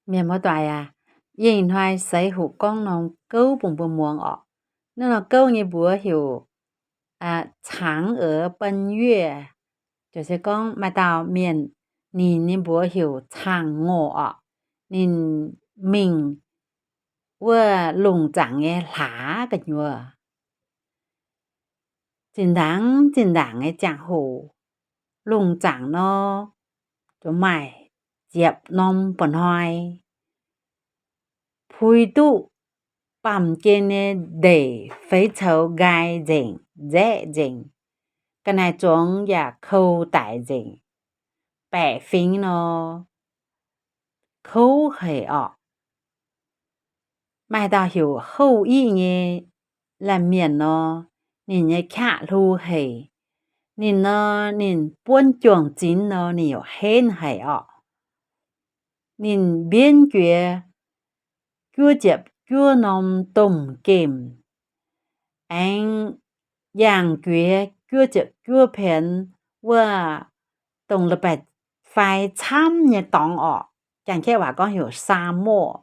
Mienh muoz-doic aac, yie ih hnoi seix huqc gorngv norm gouv bun mbuo muangx orqc. Naaiv norm gouv nyei mbuox heuc cangx eix bun yuoqv, ziouc se gorngv maaih dauh mienh ninh nyei mbuox heuc Caangh Ngorc orqc. Ninh mingh wuov lungh zaangc nyei hlaax gu'nyuoz. Zinh ndaangc zinh ndaangc nyei ziangh hoc, lungh zaangc nor, zuqc maaih ziepc norm mba'hnoi, puix duqv baamh gen nyei ndeic feix coux nqaai nzengc, nzaeqv nzengc, ga'naaiv zuangx yaac kou daic nzengc, baeqc fingx nor, kouv haic orqc. Maaih dauh heuc Houv Iv nyei laanh mienh nor, ninh nyei qaqv hlo haic. Ninh nor, ninh buonv juang-zinx nor, ninh yaac henv haic orqc. Ninh mbienv juoz juov ziepc juov norm domh gemh, aengx yangh juoz juov ziepc juov pienx wuov dongh leiz-baaix fai camv nyei dorngx orqc. Janx-kaeqv waac gorngv heuc 沙漠,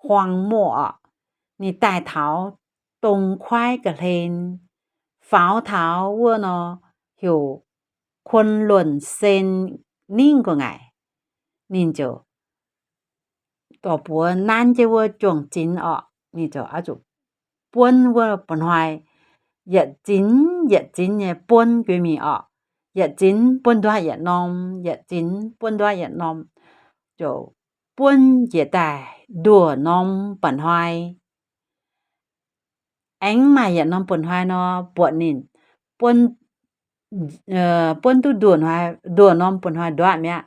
荒漠 orqc. Ninh daaih taux dong kuaaiv ga'hlen, faaux taux wuov nor heuc Kuon Luonc Sen ningv gu'nguaaic. Ninh ziouc dorh buoz nanv jienv wuov juang-zinx orqc. Ninh ziouc oix zuqc buonv wuov mba'hnoi, yietc zinx yietc zinx nyei buonv juoz mingh orqc. Yietc zinx buonv nduov yietc norm, yietc zinx buonv nduov yietc norm, ziouc buonv njiec daaih nduoh norm mba'hnoi. Aengx maaih yietc norm mba'hnoi nor, buatc ninh buonv duqv nduoh norm mba'hnoi nduov mi'aqv,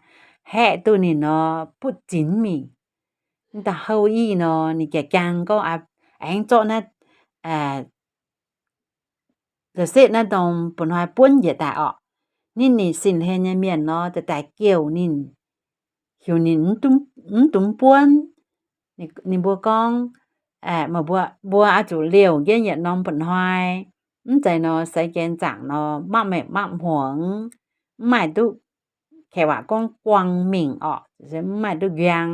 haeqv duqv ninh nor butv zinx mingh. Mv dauh Houv Iv nor, ninh jaa-jaang gorngv aengx zorqv naaiv, za'setv naaiv norm mba'hnoi buonv njiec daaih orqc. Ninh, ninh sin-hlen nyei mienh nor, daaih daaih jouh ninh, heuc ninh mv dungx buonv. Ninh mbuo gorngv, meih mbuo, mbuo oix zuqc liouh jienv yietc norm mba'hnoi. Mv zeiz nor, seix gen zaangc nor, mapv maengc mapv hmuangx, mv maaih duqv, kaeqv waac gorngv guang mingh orqc, mv maaih duqv nquang.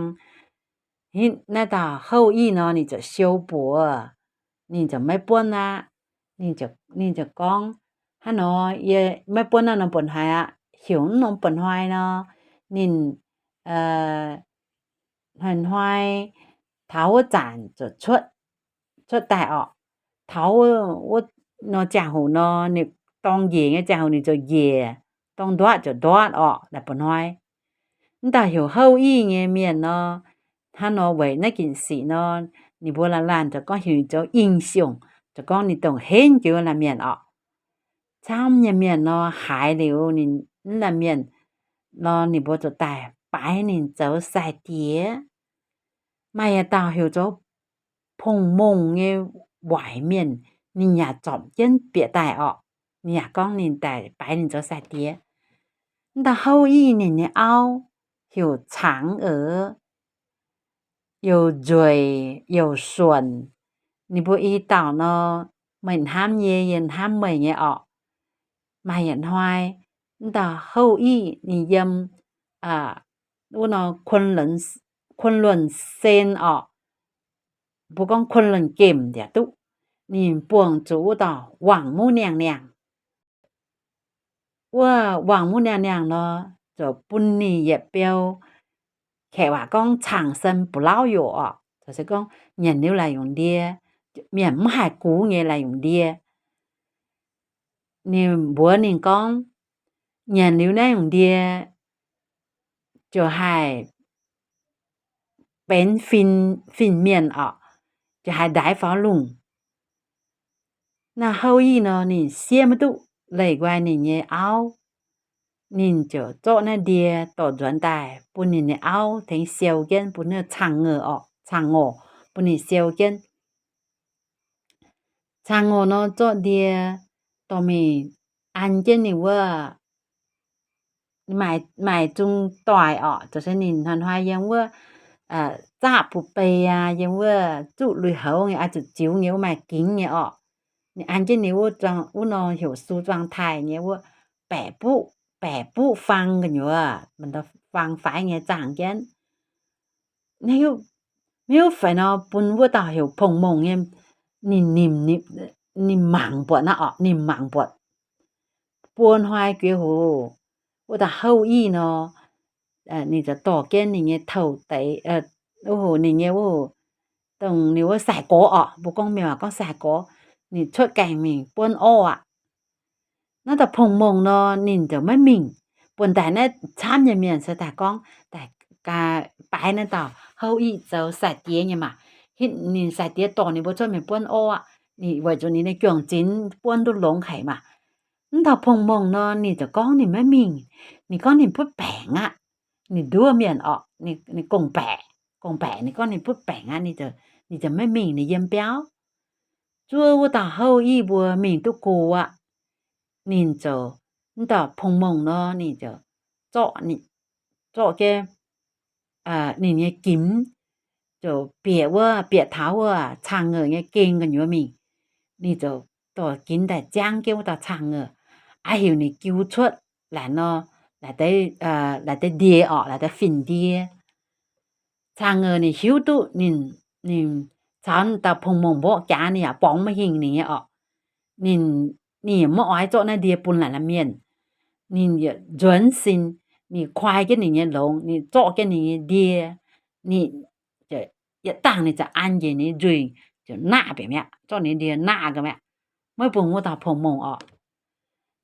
Naaiv dauh Houv Iv nor, ninh ziouc siou buoz, ninh ziouc maiv buonv aqv. Ninh ziouc gorngv, hnangv nor, yie maiv buonv naaiv norm mba'hnoi aqv. Heuc mv norm mba'hnoi nor, ninh hnoi-hnoi taux wuov zanc ziouc cuotv daaih orqc. Taux wuov nor ziangh hoc nor, ninh dorng njiec nyei ziangh hoc ninh ziouc njiec, dorng nduov ziouc nduov orqc, naaiv mba'hnoi. Mv dauh heuc Houv Iv nyei mienh nor, hnangv nor weic naaiv gin sic nor, ninh mbuo laanh laanh ziouc gorngv heuc ninh zoux 英雄, ziouc gorngv ninh dongh henv joux laanh mienh orqc. Camv nyei mienh nor, haiz liuz ninh, laanh mienh nor, ninh mbuo ziouc daaih baaix ninh zoux sai-diex. Maaih yietc dauh heuc zoux Pong Mong nyei waaic mienh, ninh yaac zorpc jienv bieqc daaih orqc. Ninh yaac gorngv ninh daaih baaix ninh zoux sai-diex. Mv dauh Houv Iv ninh nyei auv heuc Cangx Eix, youc nzueic youc suonc. Ninh mbuo i dauh nor, meih hnamv yie, yie hnamv meih nyei orqc. Maaih yietc hnoi, mv dauh Houv Iv ninh yiem wuov nor Kuon Luonc Sen orqc, mbuo gorngv Kuon Luonc Gemh yaac duqv, ninh buangh zuqc wuov dauh wangc muv niangh-niangh. Wuov wangc muv niangh-niangh nor, ziouc bun ninh yietc beu, kaeqv waac gorngv cangc sen bu'lauv yoc orqc, se gorngv nyanc liuz laanh yungz ndie, mienh mv haih gux nyei laanh yungz ndie. Ninh mbuox ninh gorngv, nyanc liuz naaiv nyungc ndie ziouc haih benx fin-mienh orqc, ziouc haih ndaix faaux lungh. Naaiv Houv Iv nor, ninh siev maiv duqv leih nqoi ninh nyei auv. Ninh ziouc zorqv naaiv ndie dorh nzuonx daaih bun ninh nyei auv tengx siou jienv, bun ninh cang-ngorc orqc, cang-ngorc bun ninh siou jienv. Cang-ngorc nor zorqv ndie dorh mingh an jienv ninh wuov, maaih zung doic orqc, zoux se ninh hnoi-hnoi yiem wuov zaaqv buo bei aqv, yiem wuov zuqv lui-houx nyei, oix zuqc ziux nyei, wuov maaih gingx nyei orqc. Ninh an jienv ninh wuov nor heuc 梳妆台 nyei wuov baeqc buqv, baeqc buqv fang gu'nyuoz, fang faix nyei zaangh jienv. maiv hiuv faix nor bun wuov dauh heuc Pong Mongh nyei, ninh nimc, ninh mangc buatc naaiv orqc, ninh mangc buatc. Buo hnoi guiex hoc, wuov dauh Houv Ih nor, ninh ziouc dorh jienv ninh nyei toux deix, wuov hoc ninh nyei wuov hoc, dongh ninh wuov sai-gorx orqc, mbuo gorngv mienh waac gorngv sai-gorx, ninh cuotv gaengh mingh buonv orv aqv. Naaiv dauh Pong Mongh nor ninh ziouc maiv mingh. Buonv-daaih naaiv camv nyei mienh se daaih gorngv, daaih baaix naaiv dauh Houv Ih zoux sai-diex nyei maah. Hitv ninh sai-diex dorh ninh mbuo cuotv mingh buonv orv aqv, ninh weic zuqc ninh nyei juang-zinx buonv duqv longx haic maah. Mv dauh Pong Mongh nor ninh ziouc gorngv ninh maiv mingh. Ninh gorngv ninh butv baengc aqv. Ninh nduov mienh orqc, ninh gong-baeqc, gong-baeqc, ninh gorngv ninh butv baengc aqv, ninh ziouc maiv mingh, ninh yiem biauv. Zuov wuov dauh Houv Ih mbuo mingh duqv go aqv, ninh ziouc, mv dauh Pong Mongh nor ninh ziouc zorqv, zorqv jienv ninh nyei gimx, ziouc bieqc wuov, bieqc taux wuov caangh ngeuh nyei gengh gu'nyuoz mingh. Ninh ziouc dorh gimx daaih ziangv jienv wuov dauh caangh ngeuh, aav heuc ninh jiu cuotv laaix nor, laaix deix ndie orqc, laaix deix fin-ndie. Caangh ngeuh ninh hiuv duqv ninh, ninh caux dauh Pong Mongh mborqv jaax, ninh yaac borngz maiv hingh ninh nyei orqc. Ninh, ninh yaac maiv oix zorqv naaiv ndie bun laaix laaix mienh. Ninh yietc nzuonx sin, ninh kuaai jienv ninh nyei longx, ninh zorqv jienv ninh nyei ndie, ninh yietc dangh ninh ziouc an njiec ninh nyei nzuih, ziouc naqv bieqc mi'aqv, zorqv ninh nyei ndie naqv gau mi'aqv, maiv bun wuov dauh Pong Mongh orqc.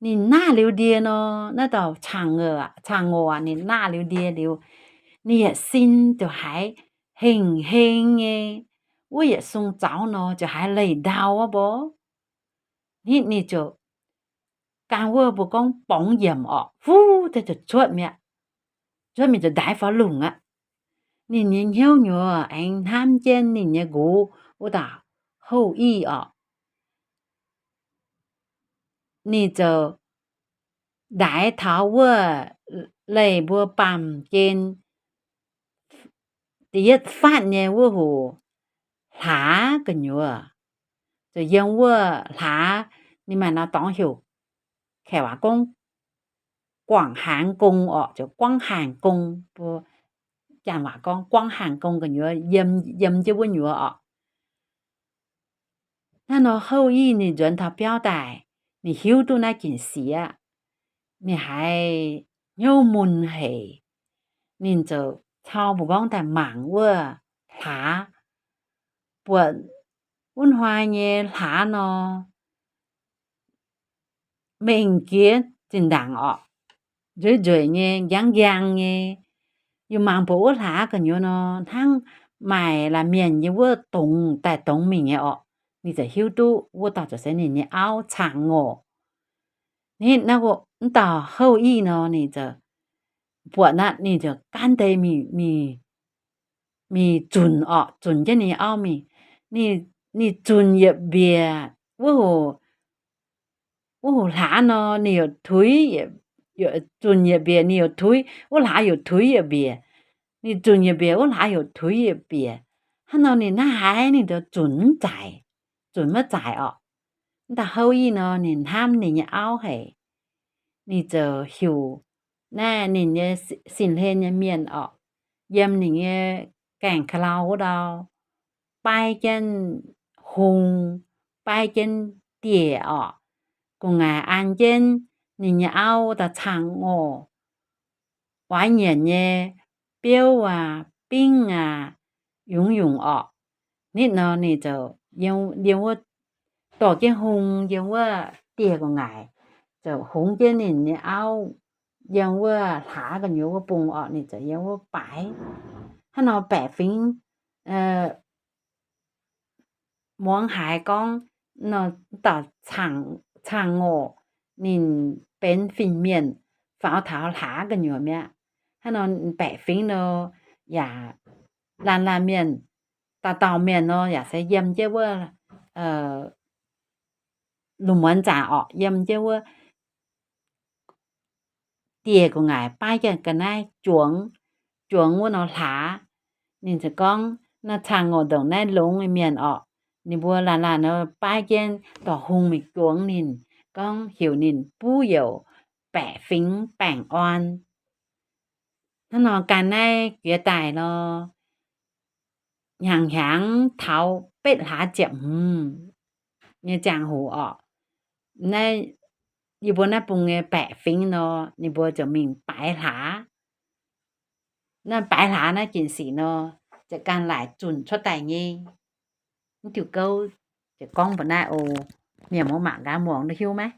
Ninh naqv liuz ndie nor, naaiv dauh caangh ngorc aac, ninh naqv liuz ndie liuz, ninh yietc sin ziouc haiz heng-heng nyei, wuov yietc sung zaux nor ziouc haiz leih ndau aqv mbuo. Nitv ninh ziouc gan wuov mbuo gorngv borngz yiemc orqc, fuv, ziouc cuotv mi'aqv. Cuotv mingh ziouc ndaix faaux lungh aqv. Ninh nyei hnyouv nyuoz aengx hnamv jienv ninh nyei nqox wuov dauh Houv Ih orqc. Ninh ziouc ndaix taux wuov leih mbuo baamh gen da'yietv fatv nyei wuov hoc hlaax gu'nyuoz, ziouc yiem wuov hlaax, ninh maaih norm dorngx heuc, kaeqv waac gorngv guangc haangx gong orqc, ziouc guangv haangx gong, mbuo janx waac gorngv guangv haangx gong gu'nyuoz, yiem jienv wuov nyuoz orqc. Naaiv nor Houv Ih ninh nzuonx taux biauv daaih, ninh hiuv duqv naaiv ginc siex, ninh haiz hnyouv mun haic. Ninh ziouc cau mbu'nqorngv daaih mangc wuov hlaax, buatc wuov hnoi nyei hlaax nor, mengh jiex zinh ndaangc orqc, nzueic nzueic nyei, nqaang nqaang nyei. Yie mangc buatc wuov hlaax gu'nyuoz nor, hnangv maaih laanh mienh yiem wuov dongz daaih dongz mingh nyei orqc. Ninh ziouc hiuv duqv wuov dauh ziouc se ninh nyei auv Caangh Ngorc. Nitv naaiv, mv dauh Houv Ih nor, ninh ziouc buatc naaiv, ninh ziouc gaanv deix mingh, mingh zunc orqc, zunc jienv ninh nyei auv mingh. Ninh zunc yietc mbiec wuov hoc, wuov hoc hlaax nor, ninh youc tuix, zunc yietc mbiec ninh youc tuix, wuov hlaax youc tuix yietc mbiec. Ninh zunc yietc mbiec, wuov hlaax youc tuix yietc mbiec. Hnangv nor ninh naaiv haaix ninh zoux zunc mv zaic, zunc maiv zaic orqc. Mv dauh Houv Ih nor, ninh hnamv ninh nyei auv haic. Ninh ziouc heuc naaiv ninh nyei sin-hlen nyei mienh orqc, yiem ninh nyei gaengh ka'lau wuov ndau, baiv jienv hung, baiv jienv dieh orqc, gu'nguaaic an jienv ninh nyei auv wuov dauh Caangh Ngorc oix nyienc nyei biouv aac, bingv aac, yungz yungc orqc. Nitv nor ninh ziouc yiem wuov, dorh jienv hung yiem wuov dieh gu'nguaaic, ziouc hungx jienv ninh nyei auv yiem wuov hlaax gu'nyuoz wuov bung orqc. Ninh ziouc yiem wuov baaix. Hnangv nor baeqc fingx muangx haiz gorngv nor, dauh Caangh Ngorc ninh benx fin-mienh faaux taux hlaax gu'nyuoz mi'aqv. Hnangv nor baeqc fingx nor yaac, laanh laanh mienh, dauh dauh mienh nor yaac se yiem jienv wuov lungh muonz zanc orqc, yiem jienv wuov dieh gu'nguaaic baiv jienv ga'naaiv juangx, juangx wuov nor hlaax. Ninh ziouc gorngv naaiv Caangh Ngorc ndongc naaiv longx nyei mienh orqc. Ninh mbuo laanh laanh nor baiv jienv dorh hung mingh juangx ninh, gorngv heuc ninh buv youc baeqc fingx baengh orn. Hnangv nor ganh naaiv jiex daaih lor. hnyangx-hnyangx taux betv hlaax ziepc hmz nyei ziangh hoc orqc, naaiv yie mbuo naaiv bung nyei baeqc fingx nor, ninh mbuo ziouc mingh baaix hlaax. Naaiv baaix hlaax naaiv gin sic nor, ziouc ganh laaic zunc cuotv daaih nyei. Mv diuh gouv ziouc gorngv mbuox naaiv oc, mienh muoz mangc gaax muangx duqv hiuv maiv?